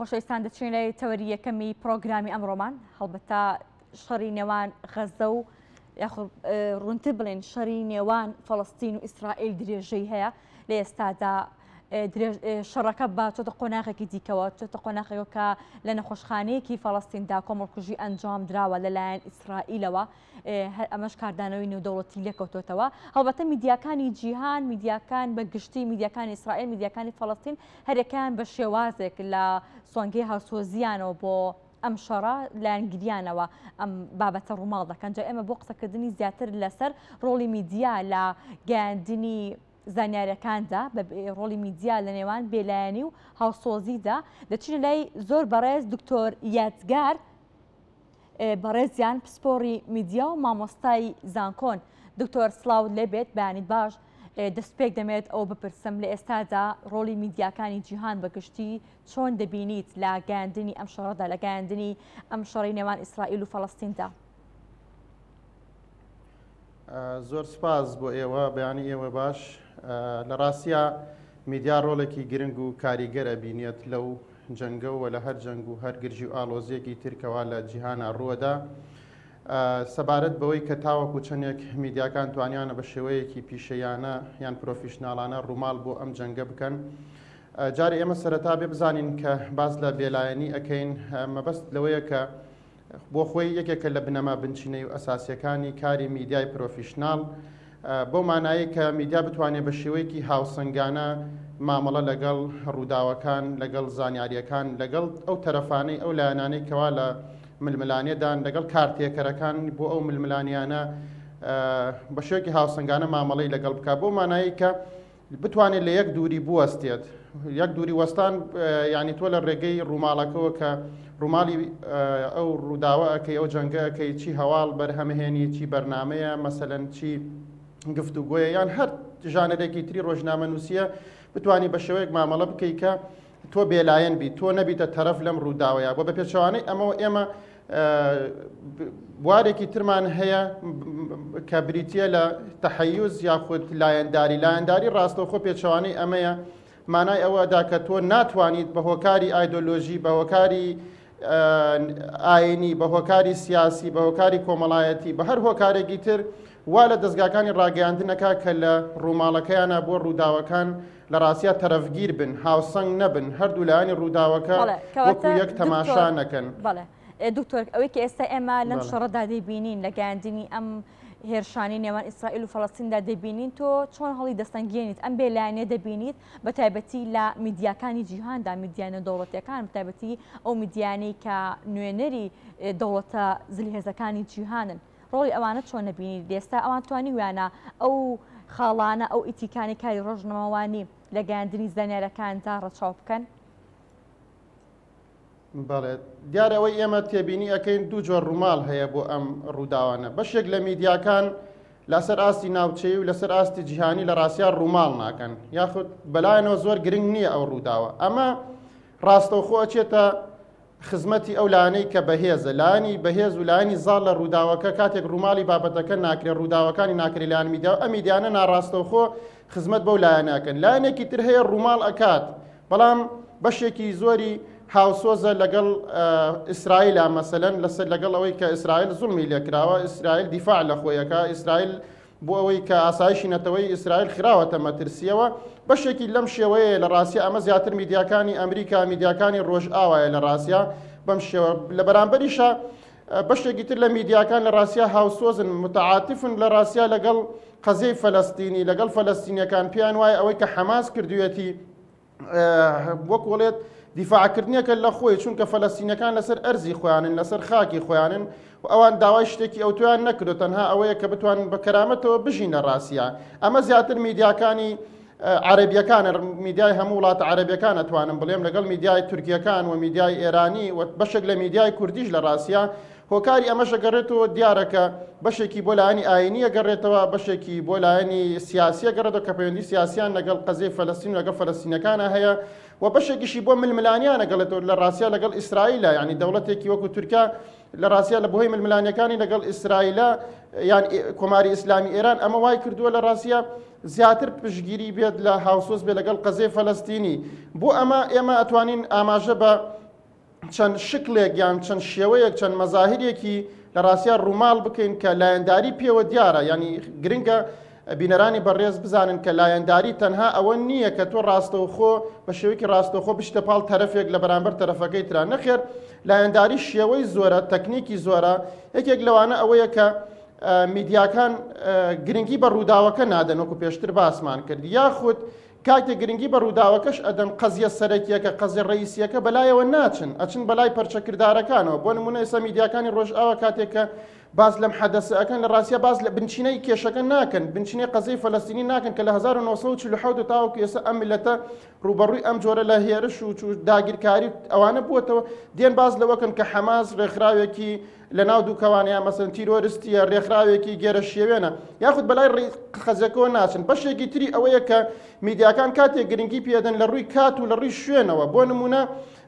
خۆشەویستان دەچین لای تەوەری یەکەمی پرۆگرامی ئەمڕۆمان هەڵبەتە شەڕی نێوان غەزە و یاخود ڕوونتر بڵێن شەڕی نێوان فەڵستین و ئیسرائیل درێژەی هەیە لە ئێستادا شەڕەکە بە چۆتە قۆناغێکی دیکەوە چۆتە قۆناغێکەوە کە لە نەخۆشخانەیەکی فەڵستیندا کۆمەڵکوژی ئەنجام دراوە لەلایەن ئیسرائیلەوە هەر ئەمەش کاردانەوەی نێودەوڵەتی لێکەوتۆتەوە. هەڵبەتە میدیاکانی جیهان، میدیاکان بە گشتی، میدیاکانی ئیسرائیل، میدیاکانی فەڵەستین هەریەکەیان بە شێوازێک لە سۆنگەی هاوسۆزییانەوە بۆ ئەم شەڕە لایەنگریانەوە ئەم بابەتە ڕووماڵ دەکەن. جا ئێمە بۆ قسەکردنی زیاتر لەسەر ڕۆڵی میدیا لە گەیاندنی زانیاریەکاندا بە ڕۆڵی میدیا لە نێوان بێلایەنی و هاوسۆزیدا دەچینە لای زۆر بەڕێز دکتۆر یادگار بەڕێزیان پسپۆڕی میدیا و مامۆستای زانکۆن. دکتۆر سڵاوت لێبێت بەیانیت باش. دەستپێک دەمێت ئەوە بپرسم لە ئێستادا ڕۆڵی میدیاکانی جیهان بە گشتی چۆن دەبینیت لە گەیاندنی ئەم شەڕەدا لە گەیاندنی ئەم شەڕی نێوان ئیسرائیل و فەڵەستیندا؟ زۆر سپاس بۆ ئێوە بەیانی ئێوە باش لە ڕاستیا میدیا ڕۆڵێکی گرنگ و کاریگەر ئەبینێت لەو جەنگە و لە هەر جەنگ و هەر گرژی و ئاڵۆزییەکی تر کەوا لە جیهانا ڕووەدا. سەبارەت بەوەی کە تاوەکو چەندێک میدیاکان توانیانە بە شێوەیەکی پیشەیانە یان پرۆفیشناڵانە ڕووماڵ بۆ ئەم جەنگە بکەن، جارێ ئێمە سەرەتا بێ بزانین کە باس لە بێلایەنی ئەکەین مەبەست لەوەیە کە بۆ خۆی یەکێکە لە بنەما بنچینەی و ئەساسیەکانی کاری میدیای پرۆفیشناڵ، بەو مانایەی کە میدیا بتوانێت بە شێوەیەکی هاوسەنگانە مامەڵە لەگەڵ ڕووداوەکان، لەگەڵ زانیارییەکان، لەگەڵ ئەو تەرەفانەی، ئەو لایەنانەی کەوا لە ململانێدان، لەگەڵ کارتێکەرەکان بۆ ئەو ململانیانە بە شێوەیەکی هاوسەنگانە مامەڵەی لەگەڵ بکات، بەو مانایەی کە بتوانێت لە یەک دووری بوەستێت. یەک دووری وەستان یعنی تۆ لە ڕێگەی ڕووماڵەکەوە کە ڕووماڵی ئەو ڕووداوە ئەەکەی ئەو جەنگە ئەەکەی چی هەواڵ بەرهەمهێنی چی بەرنمەیە مەسەلەن چی گفتوگۆیە یان هەر ژانەرێکی تری ڕۆژنامە نووسە بتانی بە شێوەیەک مامەڵە بکەیت کە تۆ بێلایەن بیت، تۆ نەبیتە تەرەف لەم ڕووداوەیا، وە بە پێچەوانەی ئەمەوە ئێمە بوارێکی ترمان هەیە کە بریتییە لە تەحەیوز یاخود لایەنداری. لایەنداری ڕاستەوخۆ پێچەوانەی ئەمەیە، مانای ئەوە ئەدا کە تۆ ناتوانیت بە هۆکاری ئایدۆلۆژی، بە هۆکاری ئاینی، بە هۆکاری سیاسی، بە هۆکاری کۆمەڵایەتی، بە هەر هۆکارێکی تر وا لە دەزگاکانی ڕاگەیاندن ئەکا کە لە ڕووماڵەکەیانا بۆ ڕووداوەکان لە ڕاستیا تەرەفگیر بن، هاوسەنگ نەبن، هەردوو لایەنی ڕووداوەکە بەڵێ کەواتە وەکوو یەک تەماشا دکتۆر نەکەن. بەڵێ دکتۆر ئەوەی کە ئێستا ئێمە لەم بەڵێ. شەڕەدا دەیبینین لە گەیاندنی ئەم هێرشانەی نێوان ئیسرائیل و فەڵەستیندا دەبینین تۆ چۆن هەڵی دەسەنگێنیت ئەم بێلایەنیە دەبینیت بە تایبەتی لە میدیاکانی جیهاندا میدیا نێودەوڵەتیەکان بە تایبەتی ئەو میدیانەی کە نوێنەری دەوڵەتە زلهێزەکانی جیهانن ڕۆڵی ئەوانە چۆن نەبینیت ئێستا ئەوان توانیویانە ئەو خاڵانە ئەو ئیتیکانی کاری ڕۆژنامەوانی لە گەیاندنی زانیارەکاندا ڕەچاو بکەن؟ بەڵێ دیارە ئەوەی ئێمە تێبینی ئەەکەین دوو جۆر ڕووماڵ هەیە بۆ ئەم ڕووداوانە بەشێک لە میدیاکان لەسەر ئاستی ناوچەی و لەسەر ئاستی جیهانی لە ڕاستیا ڕووماڵ ناکەن یاخود بەلایەنەوە زۆر گرنگ نییە ئەو ڕووداوە ئەمە ڕاستەوخۆ ئەچێتە خزمەتی ئەو لایەنەی کە بەهێزە، لایەنی بەهێز و لایەنی زاڵ لە ڕووداوەکە، کاتێک ڕووماڵی بابەتەکە ناکرێت، ڕووداوەکانی ناکرێت لایەن میدیا و ئەم میدیانە ناڕاستەوخۆ خزمەت بەو لایەنە ئەکەن. لایەنێکی تر هەیە ڕووماڵ ئەکات، بەڵام بەشێکی زۆری هاوسۆزە لەگەڵ ئیسرائیلا، مەسەلەن لەسەر لەگەڵ ئەوەی کە ئیسرائیل زوڵمی لێکراوە، ئیسرائیل دیفاع لە خۆی ئەکا، ئیسرائیل بۆ ئەوەی کە ئاسایشی نەتەوەیی ئیسرائیل خراوەتە مەترسییەوە، بەشێکی لەم شێوەیەیە لە ڕاستیا ئەمە زیاتر میدیاکانی ئەمریکا، میدیاکانی ڕۆژئاوایە لە ڕاستیا بەم شێوە، لە بەرامبەریشا بەشێکی تر لە میدیاکان لە ڕاستیا هاوسۆزن، متعاتفن لە ڕاستیا لەگەڵ قەزیەی فەلەستینی، لەگەڵ فەلەستینیەکان، پێیان وایە ئەوەی کە حەماس کردوویەتی وەک وڵێت دیفاعکردنێکە لە خۆی چونکە فەلەستینەکان لەسەر ئەرزی خۆیانن لەسەر خاکی خۆیانن و ئەوان داوای شتێکی ئەوتویان نەکردو تەنها ئەوەیە کە بتوانن بە کەرامەتەوە بژین لە ڕاستە ئەمە زیاتر میدیاکانی عەربیەکان میدیای هەموو وڵاتە عەربیەکان ئەتوانم بڵێم لەگەڵ میدیای تورکیەکان و میدیای ئێرانی و بەشێک لە میدیای کوردیش لە ڕاستە هۆکاری ئەمەش ئەگەڕێتەوە، دیارە کە بەشێکی بۆ لایەنی ئایینی ئەگەڕێتەوە، بەشێکی بۆ لایەنی سیاسی ئەگەڕێتەوە کە پەیوەندی سیاسیان لەگەڵ قەزیەی فەلەستین و لەگەڵ فەلەستینەکانا هەیە و بەشێکیشی بۆ ململانیان ئەگەڵێتەوە لە ڕاستیا لەگەڵ ئیسرائیلە، یانی دەوڵەتێکی وەکو تورکیا لە ڕاستیا لە بەهۆی ململانیەکانی لەگەڵ ئیسرائیلە یان کۆماری ئیسلامی ئێران ئەمە وای کردووە لە ڕاستیا زیاتر پشتگیری بێت لە هاوسۆز بێت لەگەڵ قەزیەی فەلەستینی. بۆ ئەمە ئێمە ئەتوانین ئاماژە بە. چەند شکلێک یان چەند شێوەیەک چەند مەزاهیرێکی لە ڕاستیا ڕووماڵ بکەین کە لایەنداری پێوە دیارە یعنی گرنگە بینەرانی بەڕێز بزانن کە لایەنداری تەنها ئەوە نییە کە تۆ ڕاستەوخۆ بە شێوەیەکی ڕاستەوخۆ بچیتە پاڵ تەرەفێک لە بەرامبەر تەرەفەکەی ترا نەخێر لایەنداری شێوەی زۆرە تەکنیکی زۆرە یەکێک لەوانە ئەوەیە کە میدیاکان گرنگی بە ڕووداوەکە نادەن وەکو پێشتر باسمان کرد یاخود کاتێک گرنگی بە ڕووداوەکەش ئەدەن قەزیە سەرەکیەکە قەزیە ڕەئیسیەکە بەلایەوە ناچن ئەچن بەلای پەرچەکردارەکانەوە بۆ نمونە ئێستا میدیاکانی ڕۆژئاوا کاتێک کە باس لەم حەدەسە ئەکەن لە ڕاستیا باس لە بنچینەی کێشەکە ناکەن بنچینەی قەزیەی فەلەستینی ناکەن کە لە 1947 تاوەکو ئێستا ئەم میللەتە ڕووبەڕووی ئەم جۆرە لە هێرش و داگیرکاری ئەوانە بووەتەوە دێن باس لەوەکەن کە حەماس ڕێکخراوێکی لە ناو دووکەوانە یا مەسەن تیرۆرستیە ڕێکخراوێکی گێرە شێوێنە یاخود بەلای خەزەکەوە ناچن بەشێکی تری ئەوەیە کە میدیاکان کاتێک گرنگی پێدەن لە ڕووی کات و لە ڕووی شوێنەوە بۆ نمونە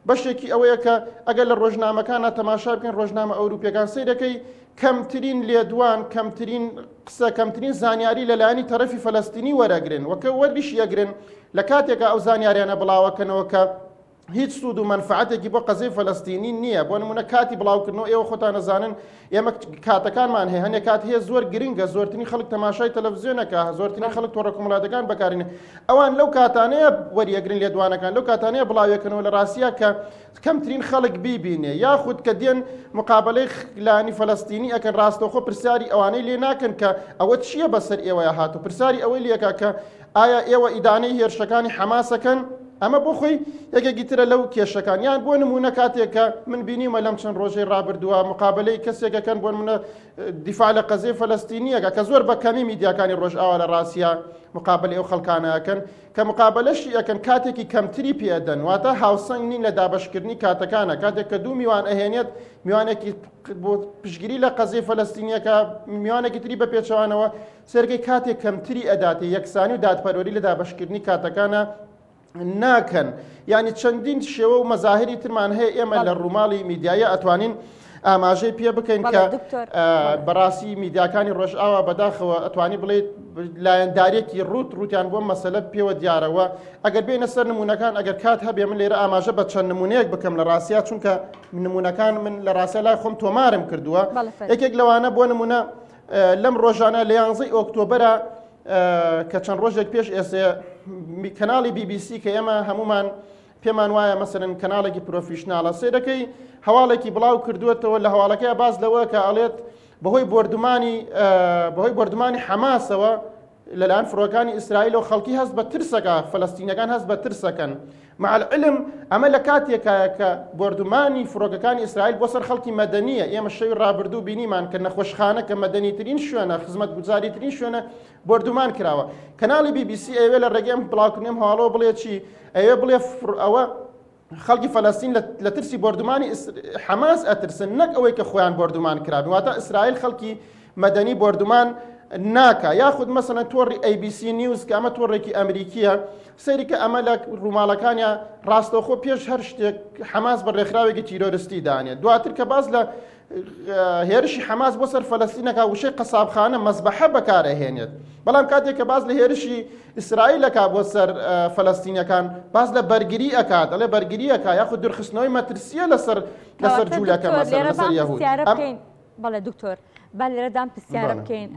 بەشێکی ئەوەیە کە ئەگەر لە ڕۆژنامەکانە تەماشا بکەن ڕۆژنامە ئەوروپیەکان سەیرەکەی کەمترین لێدوان کەمترین قسە کەمترین زانیاری لەلایەنی تەرەفی فەلەستینی وەرەگرن وەکە وەریش یەگرن لە کاتێکا ئەو زانیاریانە بڵاوەکەنەوە کە هیچ سوود و مەنفعەتێکی بۆ قەزیەی فەلەستینی نییە بۆ نمونە کاتی بڵاوکردنەوە ئێوە خۆتان ئەزانن ئێمە کاتەکانمان هەیە هەنێک کات هەیە زۆر گرنگە زۆرترین خەڵک تەماشای تەلەڤزیۆنەکە زۆرترین خەڵک تۆڕە کۆمەڵایەتەکان بەکارینە ئەوان لەو کاتانەیە وەریەگرن لێدوانەکان لەو کاتانەیە بڵاویەکەنەوە لە ڕاستیە کە کەمترین خەڵک بیبینێ یاخود کە دێن مقابلەی لانی فەلەستینی ئەکەن ڕاستەوخۆ پرسیاری ئەوانەی لێ ناکەن کە ئەوە چییە بەسەر ئێوەیە هاتو پرسیاری ئەوەی لێکا کە ئایا ئێوە ئیدانەی هێرشەکانی حەماسەکەن؟ ئەمە بۆ خۆی یەکێکی ترە لەو کێشەکان یان بۆ نمونە کاتێک کە من بینیمە لەم چەند ڕۆژەی ڕابردووە مقابلەی کەسێکەکەن بۆ نمونە دیفاع لە قەزیەی فەلەستینیەکە کە زۆر بە کەمی میدیاکانی ڕۆژئاوا لە ڕاستیا مقابلەی ئەو خەڵکانە ئەکەن کە مقابلەشی ئەکەن کاتێکی کەمتری پێدەن واتە هاوسەنگ نین لە دابەشکردنی کاتەکانە کاتێک کە دوو میوان ئەهێنێت میوانێکی بۆ پشگیری لە قەزیەی فەلەستینیەکە میوانێکی تری بە پێچەوانەوە سەرکەی کاتێک کەمتری ئەداتێ یەکسانی و دادپەروەری لە دابەشکردنی کاتەکانە ناکەن یعنی چەندین شێوە و مەزاهری ترمان هەیە ئێمە لە ڕووماڵی میدیایە ئەتوانین ئاماژەی پێ بکەین کە بەڕاستی میدیاکانی ڕۆژئاوا بەداخەوە ئەتوانی بڵێت لایەندارێکی ڕوت ڕوتیان بۆ مەسەلە پێوە دیارەوە ئەگەر بێنە سەر نمونەکان ئەگەر کات هەبێ من لێرە ئاماژە بە چەند نمونەیەک بکەم لە ڕاستیا چونکە نمونەکان من لە ڕاستە لای خۆم تۆمارم کردووە یەکێک لەوانە بۆ نمونە لەم ڕۆژانە لە یانزەی ئۆکتۆبەرە کە چەند ڕۆژێک پێش ئێسێ کەناڵی BBC کە ئێمە هەمومان پێمان وایە مەسەرن کەناڵێکی professional ە سەیرەکەی هەواڵێکی بڵاو کردووەتەوە لە هەواڵەکەی باز لەوە کە ئەڵێت بەهۆی بۆردومانی بەهۆی بۆردومانی حەماسەوە لەلایەن فڕۆکانی ئیسرائیلەوە خەڵکی هەست بە ترسەکە فەلەستینەکان هەست بە ترسەکەن مع العلم ئەمە لە کاتێکایە کە بۆردومانی فڕۆکەکانی ئیسرائیل بۆ سەر خەڵکی مەدەنیە ئێمە شەوی ڕابردوو بینیمان کە نەخۆشخانە کە مەدەنیترین شوێنە خزمەتگوزاریترین شوێنە بۆردومان کراوە کەناڵی بی بی سی ئەوێ لە ڕێگەی ئەم بڵاوکردنەوەی ئەم هەواڵەوە بڵێ چی ئەوێ بڵێ ئەوە خەڵکی فەلەستین لە ترسی بۆردومانی حەماس ئەترسن نەک ئەوەی کە خۆیان بۆردومان کرابن واتە ئیسرائیل خەڵکی مەدەنی بۆردومان ناکا یاخود مەسەلەن تۆڕی ABC News کە ئەمە تۆڕێکی ئەمریکیە سەیری کە ئەمە لە ڕووماڵەکانیا ڕاستەوخۆ پێش هەر شتێک حەماس بە ڕێکخراوێکی تیرۆرستی دانێت دواتر کە باس لە هێرشی حەماس بۆ سەر فەلەستینەکە وشەی قەسابخانە مەزبەحە بەکارەهێنێت بەڵام کاتێک کە باس لە هێرشی ئیسرائیل ئەکا بۆ سەر فەلەستینەکان باس لە بەرگری ئەکات ئەڵێ بەرگری ئەکا یاخود دوورخستنەوەی مەترسیە لەسەر لەسەر جوولەکە مەسەلەن لەسەر یەهود بەڵێ دکتۆر با لێرەدا ئەم پرسیارە بکەین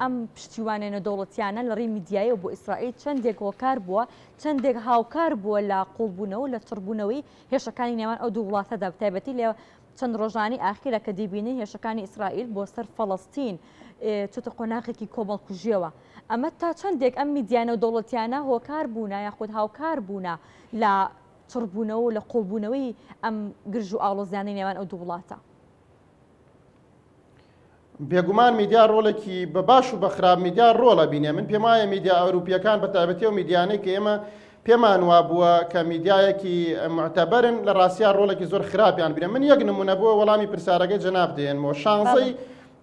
ئەم پشتیوانە نێودەوڵەتیانە لە ڕێی میدیایەوە بۆ ئیسرائیل چەندێک هۆکار بووە چەندێک هاوکار بووە لە قوڵبوونەوە لە چڕبوونەوەی هێرشەکانی نێوان ئەو دوو وڵاتەدا بەتایبەتی لە چەند ڕۆژانی ئاخیرە کە دەیبینین هێرشەکانی ئیسرائیل بۆ سەر فەڵەستین چۆتە قۆناغێکی کۆمەڵکوژیەوە ئەمە تا چەندێک ئەم میدیا نێودەوڵەتیانە هۆکار بوونە یاخود هاوکار بوونە لە چڕبوونەوە و لە قوڵبوونەوەی ئەم گرژ و ئاڵۆزیانەی نێوان ئەو دوو وڵاتە؟ بێگومان میدیا ڕۆڵێکی بە باش و بە خراپ میدیا ڕۆڵە بینێ من پێم وایە میدیا ئەوروپیەکان بە تایبەتی و میدیانەی کە ئێمە پێمان وابووە کە میدیایەکی معتەبەرن لە ڕاستیا ڕۆڵێکی زۆر خراپیان بینە من یەک نمونە بووە وەڵامی پرسیارەکەی جەناب دێنمەوە شانزەی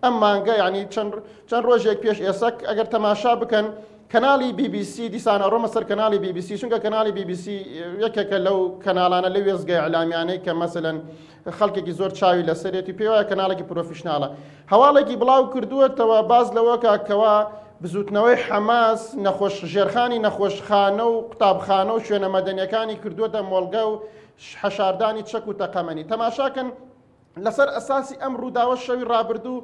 ئەم مانگە یعنی چەند چەند ڕۆژێک پێش ئێستا ئەگەر تەماشا بکەن کەناڵی BBC دیسان ئەڕۆمە سەر کەناڵی BBC چونکە کەناڵی BBC یەکێکە لەو کەناڵانە لەو وێستگە ئیعلامیانەی کە مەسەلەن خەڵکێکی زۆر چاوی لەسەرێتی پێی وایە کەناڵێکی professional ە هەواڵێکی بڵاو کردووەتەوە باس لەوەکە کەوا بزوتنەوەی حەماس نەخۆش ژێرخانی نەخۆشخانە و قوتابخانە و شوێنە مەدەنیەکانی کردووەتە مۆڵگە و حەشاردانی چەک و تەقەمەنی. تەماشاکەن لەسەر ئەساسی ئەم ڕووداوە شەوی ڕابردوو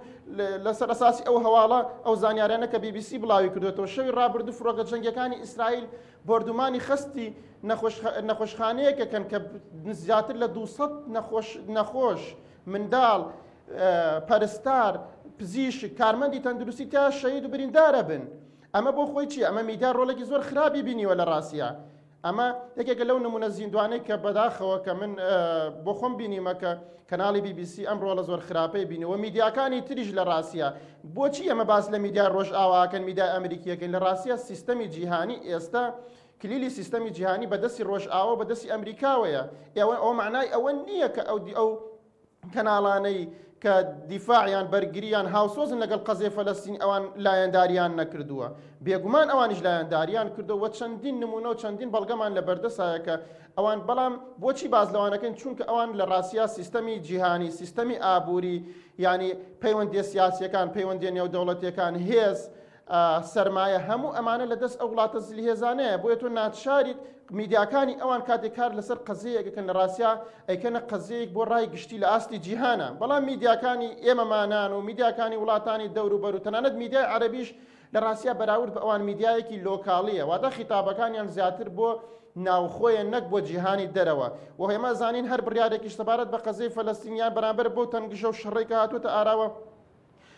لەسەر ئەساسی ئەو هەواڵە ئەو زانیاریانە کە بی بی سی بڵاوی کردوێتەوە شەوی ڕابردوو فڕۆکە جەنگیەکانی ئیسرائیل بۆردومانی خەستی نەخۆشخانەیەکەکەن کە زیاتر لە 200 نەخۆش نەخۆش منداڵ پەرستار پزیشک کارمەندی تەندروستی تا شەهید و بریندارە بن ئەمە بۆ خۆی چییە ئەمە میدیا ڕۆڵێکی زۆر خراپی بینیوە لە ڕاستە ئەمە یەکێکە لەو نمونە زیندوانەی کە بەداخەوە کە من بۆ خۆم بینیمە کە کەناڵی بی بی سی ئەم ڕۆڵە زۆر خراپەی بینیوە میدیاکانی تریش لە ڕاستە بۆچی ئەمە باس لە میدیای ڕۆژئاواکەن میدیای ئەمریکیەکەین لە ڕاستە سیستەمی جیهانی ئێستا کلیلی سیستەمی جیهانی بەدەستی ڕۆژئاوە بەدەستی ئەمریکاوەیە ئێوە ئەو معنای ئەوە نییە کە ئەو ئەو کەناڵانەی کە دیفاع یان بەرگری یان هاوسۆزن لەگەڵ قەزیەی فەلەستین ئەوان لایەنداریان نەکردووە بێگومان ئەوانیش لایەنداریان کردووە و چەندین نمونە و چەندین بەڵگەمان لە بەردەسایە کە ئەوان بەڵام بۆچی باز لەوانەکەن چونکە ئەوان لە ڕاستیا سیستەمی جیهانی سیستەمی ئابووری یعنی پەیوەندیە سیاسیەکان پەیوەندیە نێودەوڵەتیەکان هێز سەرمایە هەموو ئەمانە لە دەست ئەو وڵاتە زلهێزانەیە بۆیە تۆ ناچاریت میدیاکانی ئەوان کاتێک کار لەسەر قەزیەیەک ئەکەن لە ڕاستیا ئەیکەنە قەزیەیەک بۆ ڕای گشتی لە ئاستی جیهانە بەڵام میدیاکانی ئێمەمانان و میدیاکانی وڵاتانی دەوروبەر و تەنانەت میدیای عەرەبیش لە ڕاستیا بەراورد بە ئەوان میدیایەکی لۆکاڵیە واتە خیتابەکانیان زیاتر بۆ ناوخۆیە نەک بۆ جیهانی دەرەوە و ئێمە زانین هەر بڕیارێکیش سەبارەت بە قەزیەی فەلەستین یان بەرامبەر بەو تەنگژە و شەڕەی کە هاتووەتە ئاراوە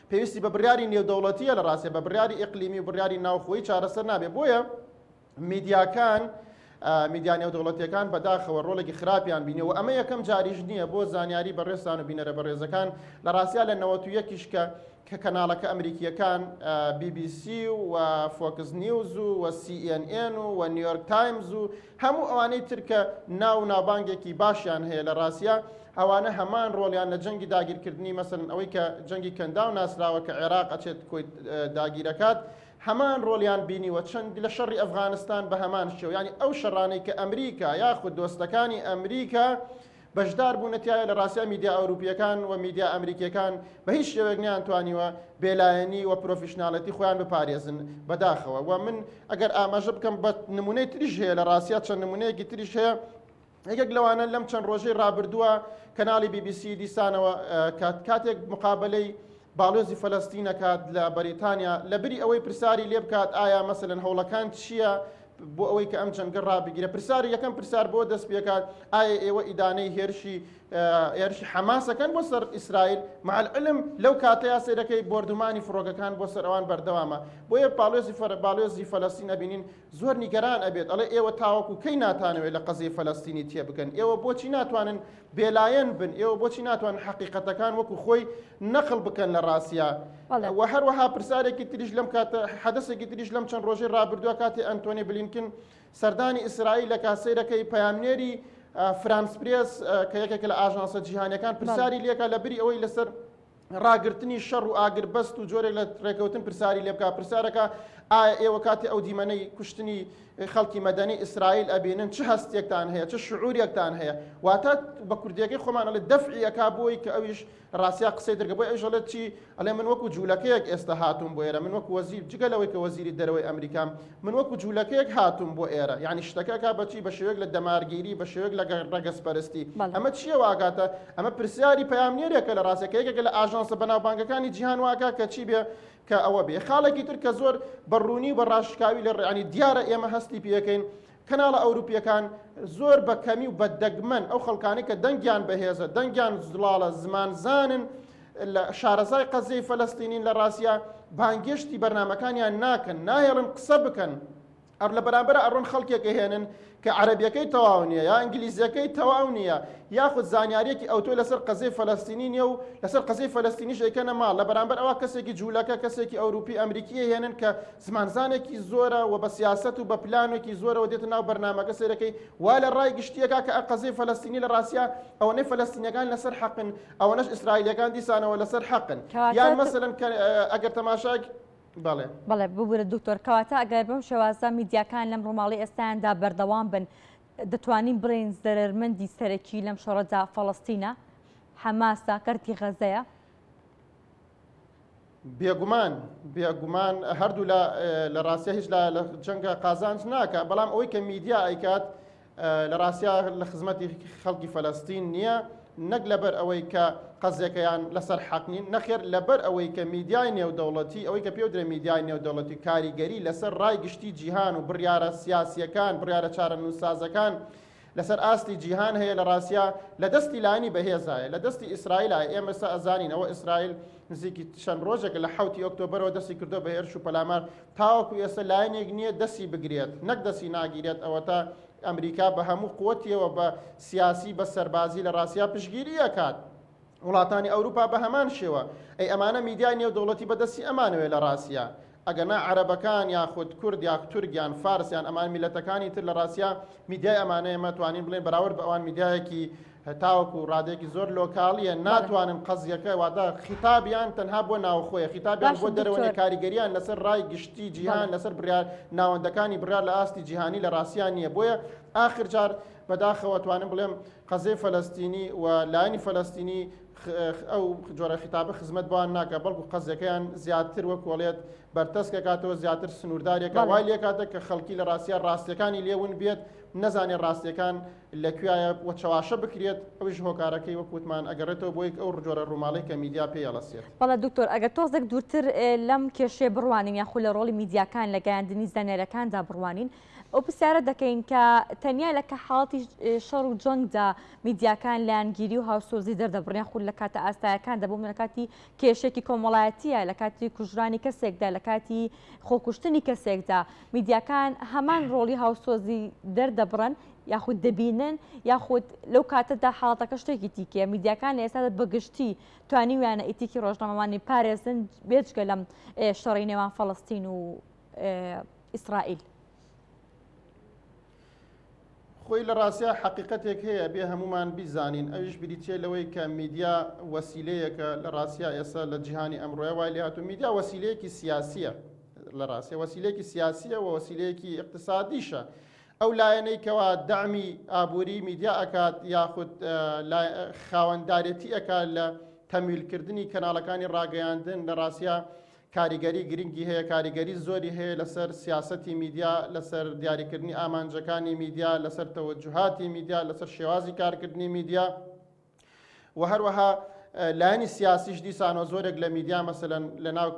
پێویستی بە بڕیاری نێودەوڵەتیە لە ڕاستە بە بڕیاری ئیقلیمی و بڕیاری ناوخۆیی چارەسەر نابێت بۆیە میدیاکان میدیا نێودەوڵەتیەکان بەداخەوە ڕۆڵێکی خراپیان بینیەوە ئەمە یەکەم جاریش نییە بۆ زانیاری بەڕێزتان و بینەرە بەڕێزەکان لە ڕاستیا لە 91یش کە کە کەناڵەکە ئەمریکیەکان BBC و فۆکس نیوز و CNN و نیویۆرک تایمز و هەموو ئەوانەی تر کە ناو ناوبانگێکی باشیان هەیە لە ڕاستیا ئەوانە هەمان ڕۆڵیان لە جەنگی داگیرکردنی مەسەلەن ئەوەی کە جەنگی کەنداو ناسراوە کە عێراق ئەچێت کۆیت داگیرەکات هەمان ڕۆڵیان بینیوە چەند لە شەڕی ئەفغانستان بە هەمان شێوە یانی ئەو شەڕانەی کە ئەمریکا یاخود دۆستەکانی ئەمریکا بەشدار بوونە تایە لە ڕاستیا میدیا ئەوروپیەکان و میدیا ئەمریکیەکان بە هیچ شێوەیەک نەیانتوانیوە بێلایەنی و پرۆفیشناڵێتی خۆیان بپارێزن بەداخەوە و من ئەگەر ئاماژە بکەم بە نمونەی تریش هەیە لە ڕاستیا چەند نمونەیەکی تریش هەیە یەکێک لەوانە لەم چەند ڕۆژەی ڕابردووە کەناڵی بی بی سی دیسانەوە کاتێک مقابلەی باڵێزی فەلەستین ئەکات لە بەریتانیا لە بری ئەوەی پرسیاری لێ بکات ئایا مەسەلەن هەوڵەکان چییە بۆ ئەوەی کە ئەم جەنگە ڕابگیرە پرسیاری یەکەم پرسیار بۆ دەست پێکات ئایا ئێوە ئیدانەی هێرشی هێرشی حەماسەکەن بۆ سەر ئیسرائیل مع العلم لەو کاتەیا سەیرەکەی بۆردومانی فڕۆکەکان بۆ سەر ئەوان بەردەوامە بۆیە باڵێزی فەر باڵێزی فەلەستین ئەبینین زۆر نیگەران ئەبێت ئەڵێ ئێوە تاوەکو کەی ناتانەوێت لە قەزیەی فەلەستینی تێبگەن ئێوە بۆچی ناتوانن بێلایەن بن ئێوە بۆچی ناتوانن حەقیقەتەکان وەکو خۆی نەقل بکەن لە ڕاستیا و هەروەها پرسیارێکی تریش لەم کاتە حەدەسێکی تریش لەم چەند ڕۆژەی ڕابردووە کاتێ ئەنتۆنی بلینکن سەردانی ئیسرائیل لە کاسەیرەکەی پەیامنێری فرانس پرێس کە یەکێکە لە ئاژانسە جیهانیەکان پرسیاری لێکا لە بری ئەوەی لەسەر ڕاگرتنی شەڕ و ئاگربەست و جۆرێک لە ڕێکەوتن پرسیاری لێ بکا پرسیارەکە ئایا ئێوە کاتی ئەو دیمەنەی کوشتنی خەڵکی مەدەنی ئیسرائیل ئەبینن چ هەستێکتان هەیە چ شعورێکتان هەیە واتە بە کوردیەکەی خۆمان ئەڵێ دەفعی ئەکا بۆی کە ئەویش ڕاستیا قسەی دەرگە بۆی ئەویش ئەڵێت چی ئەڵێ من وەکو جوولەکەیەک ئێستا هاتووم بۆ ئێرە من وەکو وەزیر جگە لەوەی کە وەزیری دەرەوەی ئەمریکام من وەکو جوولەکەیەک هاتووم بۆ ئێرە یعنی شتەکە ئەکا بە چی بە شێوەیەک لە دەمارگیری بە شێوەیەک لە ڕەگەزپەرستی ئەمە چییە واکاتە ئەمە پرسیاری پەیامنێرێکە لە ڕاستە کە یەکێکە لە ئاژانسە بەناوبانگەکانی جیهان واکا کە چی بێ کە ئەوە بێ خاڵێکی تر کە زۆر بە ڕوونی و بە ڕاشکاوی لە ڕیانی دیارە ئێمە هەستی پێەکەین کەناڵە ئەوروپیەکان زۆر بە کەمی و بە دەگمەن ئەو خەڵکانی کە دەنگیان بەهێزە دەنگیان زڵاڵە زمانزانن لە شارەزای قەزیەی فەلەستینین لە ڕاستیا بانگێشتی بەرنامەکانیان ناکەن ناهێڵن قسە بکەن ئەر لە بەرامبەر ئەڕۆن خەڵکێک ئەهێنن کە عەرەبیەکەی تەواو نییە یا ئینگلیزیەکەی تەواو نییە یاخود زانیاریەکی ئەوتۆ لەسەر قەزیەی فەلەستینی نییە و لەسەر قەزیەی فەلەستینیش ئەیکەنە ماڵ لە بەرامبەر ئەوە کەسێکی جوولەکە کەسێکی ئەوروپی ئەمریکی ئەهێنن کە زمانزانێکی زۆرە و بە سیاسەت و بە پلانێکی زۆرەوە دێتە ناو بەرنامەکە سەیرەکەی وا لە ڕای گشتیەکە کە قەزیەی فەلەستینی لە ڕاستیا ئەوەنەی فەلەستینیەکان لەسەر حەقن ئەوەنەش ئیسرائیلیەکان دیسانەوە لەسەر حەقن یان مەسەلەن ئەگەر تەماشای بەڵێ. بەڵێ ببورە دکتۆر کەواتە ئەگەر بەم شێوازە میدیاکان لەم ڕووماڵی ئێستایاندا بەردەوام بن دەتوانین بڵێین زەرەرمەندی سەرەکی لەم شەڕەدا فەڵەستینە حەماسە کەرتی غەزەیە؟ بێگومان بێگومان هەردوو لە لە ڕاستە هیچ لە جەنگە قازانج ناکە بەڵام ئەوەی کە میدیا ئەیکات لە ڕاستیا لە خزمەتی خەڵکی فەلەستین نییە، نەک لەبەر ئەوەی کە قەزیەکەیان لەسەر حەق نین، نەخێر لەبەر ئەوەی کە میدیای نێودەوڵەتی، ئەوەی کە پێودرێ میدیای نێودەوڵەتی کاریگەری لەسەر ڕای گشتی جیهان و بڕیارە سیاسییەکان، بڕیارە چارەنووسسازەکان لەسەر ئاستی جیهان هەیە لە ڕاستیا لە دەستی لایەنی بەهێزایە، لە دەستی ئیسرائیلایە، ئێمە ئێستا ئەزانین ئەوە ئیسرائیل نزیکی چەند ڕۆژێکە لە حەوتی ئۆکتۆبەرەوە دەستی کردووە بە هێرش و پەلامار، تاوەکو ئێستا لایەنێک نییە دەستی بگرێت، نەک دەستی ناگیرێت، ئەوەتا ئەمریکا بە هەموو قوتیەوە بە سیاسی بە سەربازی لە ڕاستیا پشتگیری ئەکات، وڵاتانی ئەوروپا بە هەمان شێوە، ئەی ئەمانە میدیای نێودەوڵەتی بە دەستی ئەمانەوەیە لە ڕاستیا، ئەگەرنا عەرەبەکان یاخود کورد یا تورک یان فارس یان ئەمان میلەتەکانی تر لە ڕاستیا میدیای ئەمانە ئێمە توانین بڵێن بەراورد بە ئەوان میدیایەکی تاوەکو ڕادەیەکی زۆر لۆکاڵیە ناتوانن قەزیەکە واتە خیتابیان تەنها بۆ ناوخۆیە خیتابیان بۆ دەرەوە نیە کاریگەریان لەسەر ڕای گشتی جیهان لەسەر بڕیار ناوەندەکانی بڕیار لە ئاستی جیهانی لە ڕاستیان نییە بۆیە ئاخر جار بەداخەوە توانم بڵێم قەزیەی فەلەستینی و لایەنی فەلەستینی ئەو جۆرە خیتابە خزمەت بەوان ناکە بەڵکو قەزیەکەیان زیاتر وەک وەڵێت بەرتەسکەکاتەوە زیاتر سنووردارێکە وای لێکاتە کە خەڵکی لە ڕاستە ڕاستیەکانی لێون بێت نەزانێت ڕاستیەکان لە کوێیە و چەواشە بکرێت، ئەویش هۆکارەکەی وەک وتمان ئەگەڕێتەوە بۆ یەک ئەو جۆرە ڕووماڵەی کە میدیا پێی ئەڵەسێت. بەڵێ دکتۆر، ئەگەر تۆزێک دوورتر لەم کێشەیە بڕوانین یاخود لە ڕۆڵی میدیاکان لە گەیاندنی زانیاریەکاندا بڕوانین، ئەو پرسیارە دەکەین کە تەنیا لە کە حاڵەتی شەڕ و جەنگدا میدیاکان لایەنگیری و هاوسۆزی دەردەبڕن یاخود لە کاتە ئاسایەکاندا بۆ لە کاتی کێشێکی کۆمەڵایەتیە، لە کاتی کوژرانی کەسێکدا، لە کاتی خۆکوشتنی کەسێکدا میدیاکان هەمان ڕۆڵی هاوسۆزی دەردەبڕن یاخود دەبینن یاخود لەو کاتەدا حاڵەتەکە شتێکی تیکەیە میدیاکان لە ئێستادا بەگشتی توانیویانە ئیتیکی ڕۆژنامەوانی پارێزن بێجگە لەم شەڕی نێوان فەڵەستین و ئیسرائیل. خۆی لە ڕاستیا حەقیقەتێک هەیە بێ هەمومان بیزانین ئەویش بریتیە لەوەی کە میدیا وەسیلەیەکە لە ڕاستیا ئێستا لە جیهانی ئەمڕۆیە وای لێهاتوو میدیا وەسیلەیەکی سیاسیە لە ڕاستیا وەسیلەیەکی سیاسیە و وەسیلەیەکی ئیقتسادیشە ئەو لایەنەی کەوا دەعمی ئابووری میدیا ئەکات یاخود خاوەندارێتی ئەکات لە تەمویلکردنی کەناڵەکانی ڕاگەیاندن لە ڕاستیا کاریگەری گرنگی هەیە، کاریگەری زۆری هەیە لەسەر سیاسەتی میدیا، لەسەر دیاریکردنی ئامانجەکانی میدیا، لەسەر تەوەجوهاتی میدیا، لەسەر شێوازی کارکردنی میدیا و هەروەها لایەنی سیاسیش دیسانەوە زۆرێک لە میدیا مەسەلەن لەناو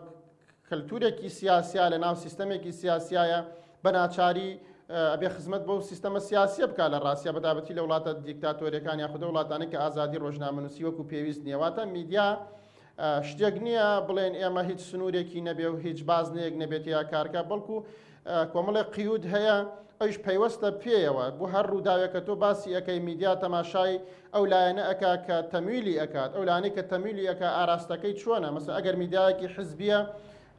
کەلتورێکی سیاسیا لە ناو سیستەمێکی سیاسیایە بە ناچاری ئەبێ خزمەت بەو سیستەمە سیاسیە بکا لە ڕاستیا بەتابەتی لە وڵاتە دیکتاتۆریەکان یاخود وڵاتانی کە ئازادی ڕۆژنامەنووسی وەکو پێویست نییە واتە میدیا شتێک نییە بڵێن ئێمە هیچ سنوورێکی نەبێ و هیچ بازنەیەک نەبێت یا کارکە بەڵکو کۆمەڵێک قیود هەیە ئەویش پەیوەستە پێیەوە بۆ هەر ڕووداوێک کە تۆ باسی ئەەکەی میدیا تەماشای ئەو لایەنە ئەکا کە تەمویلی ئەکات ئەو لایەنەی کە تەمویلی ئەکا ئاراستەکەی چۆنە مەسە ئەگەر میدیایەکی حزبیە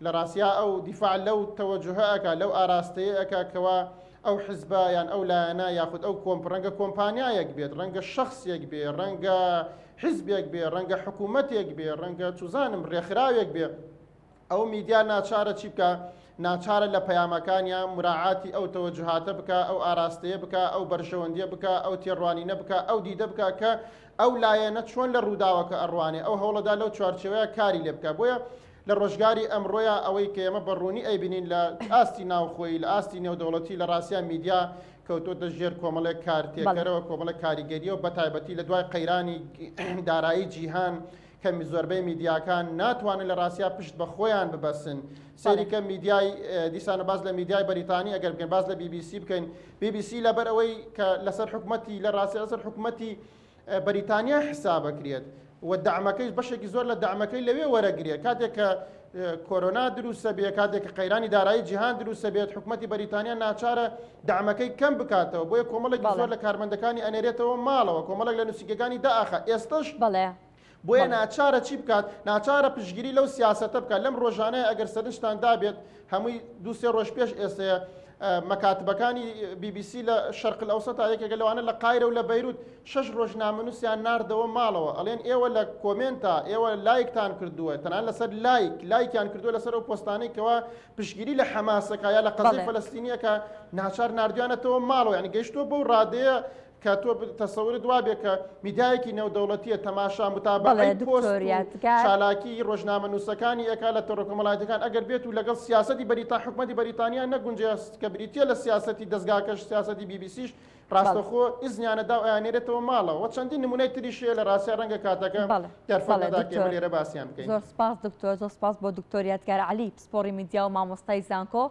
لە ڕاستیا ئەو دیفاع لەو تەوەجوهە ئەکا لەو ئاراستەیە ئەکا کەوا ئەو حزبە یان ئەو لایەنە یاخود ئەو کۆمپ ڕەنگە کۆمپانیایەک بێت ڕەنگە شخصێک بێ ڕەنگە حزبێک بێ ڕەنگە حکوومەتێک بێ ڕەنگە چوزانم ڕێکخراوێک بێ ئەو میدیا ناچارە چی بکا؟ ناچارە لە پەیامەکانیا موراعاتی ئەو تەوەجوهاتە بکا، ئەو ئاراستەیە بکا، ئەو بەرژەوەندیە بکا، ئەو تێڕوانینە بکا، ئەو دیدە بکا کە ئەو لایەنە چۆن لە ڕووداوەکە ئەڕوانێ، ئەو هەوڵەدا لەو چوارچێوەیە کاری لێ بکا. بۆیە لە ڕۆژگاری ئەمڕۆیا ئەوەی کە ئێمە بە ڕوونی ئەیبینین لە ئاستی ناوخۆیی، لە ئاستی نێودەوڵەتی لە ڕاستیا میدیا کەوتۆتە ژێر کۆمەڵێک کارتێکەرەوە، کۆمەڵێک کاریگەریەوە، بەتایبەتی لە دوای قەیرانی دارایی جیهان کە زۆربەی میدیاکان ناتوانن لە ڕاستیا پشت بە خۆیان ببەسن سەیری کە میدیای دیسانە باس لە میدیای بەریتانی ئەگەر بکەین باس لە بی بی سی بکەین بی بی سی لەبەر ئەوەی کە لەسەر حکومەتی لە ڕاستی لەسەر حکومەتی بەریتانیا حسابەکرێت و دەعمەکەی بەشێکی زۆر لە دەعمەکەی لەوێ وەرەگرێت کاتێک کە کۆرۆنا دروستە بێ کاتێک کە قەیرانی دارایی جیهان دروستە بێت حکومەتی بەریتانیا ناچارە دەعمەکەی کەم بکاتەوە بۆیە کۆمەڵێکی زۆر لە کارمەندەکانی ئەنێرێتەوە ماڵەوە کۆمەڵێک لە نووسینگەکانی دائەخا ئێستش بەڵێ بۆیە ناچارە چی بکات؟ ناچارە پشتگیری لەو سیاسەتە بکات. لەم ڕۆژانەیە ئەگەر سەرنجتان دابێت، هەمووی دوو سێ ڕۆژ پێش ئێستەیە، مەکاتبەکانی بی بی سی لە شەرق الئەوسەتا یەکێکە لەوانە لە قایرە و لە بەیروت شەش ڕۆژنامەنووسیان ناردەوە ماڵەوە ئەڵێن ئێوە لە کۆمێنتا ئێوە لایکتان کردووە تەنانەت لەسەر لایک لایکیان کردووە لەسەر ئەو پۆستانەی کەوا پشتگیری لە حەماسەکە یا لە قەزەی فەلەستینیەکە ناچار ناردویانەتەوە ماڵەوە یعنی گەیشتووە بەو ڕادەیە. کە تۆ تەسەورت وابێ کە میدیایەکی نێودەوڵەتیە تەماشا متابەعەی پۆست و چالاکی ڕۆژنامەنووسەکانی ئەکا لە تۆڕە کۆمەڵایەتیەکان ئەگەر بێت و لەگەڵ سیاسەتی بەریتا حکومەتی بەریتانیا نەگونجێ کە بریتیە لە سیاسەتی دەزگاکەش سیاسەتی بی بی سیش ڕاستەخۆ ئیزنیانە دا و ئەیانێرێتەوە ماڵەوە چەندین نمونەی تریش هەیە لە ڕاستیا ڕەنگە کاتەکە دەرفەت نەدا کە ئێمە لێرە باسیان بکەین. زۆر سپاس دکتۆر زۆر سپاس بۆ دکتۆر یادگار عەلی پسپۆڕی میدیا و مامۆستای زانکۆ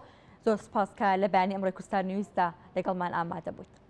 زۆر سپاس کە لە بەیانی ئەمڕۆی کوردستان نیوزدا لەگەڵمان ئامادە بوویت.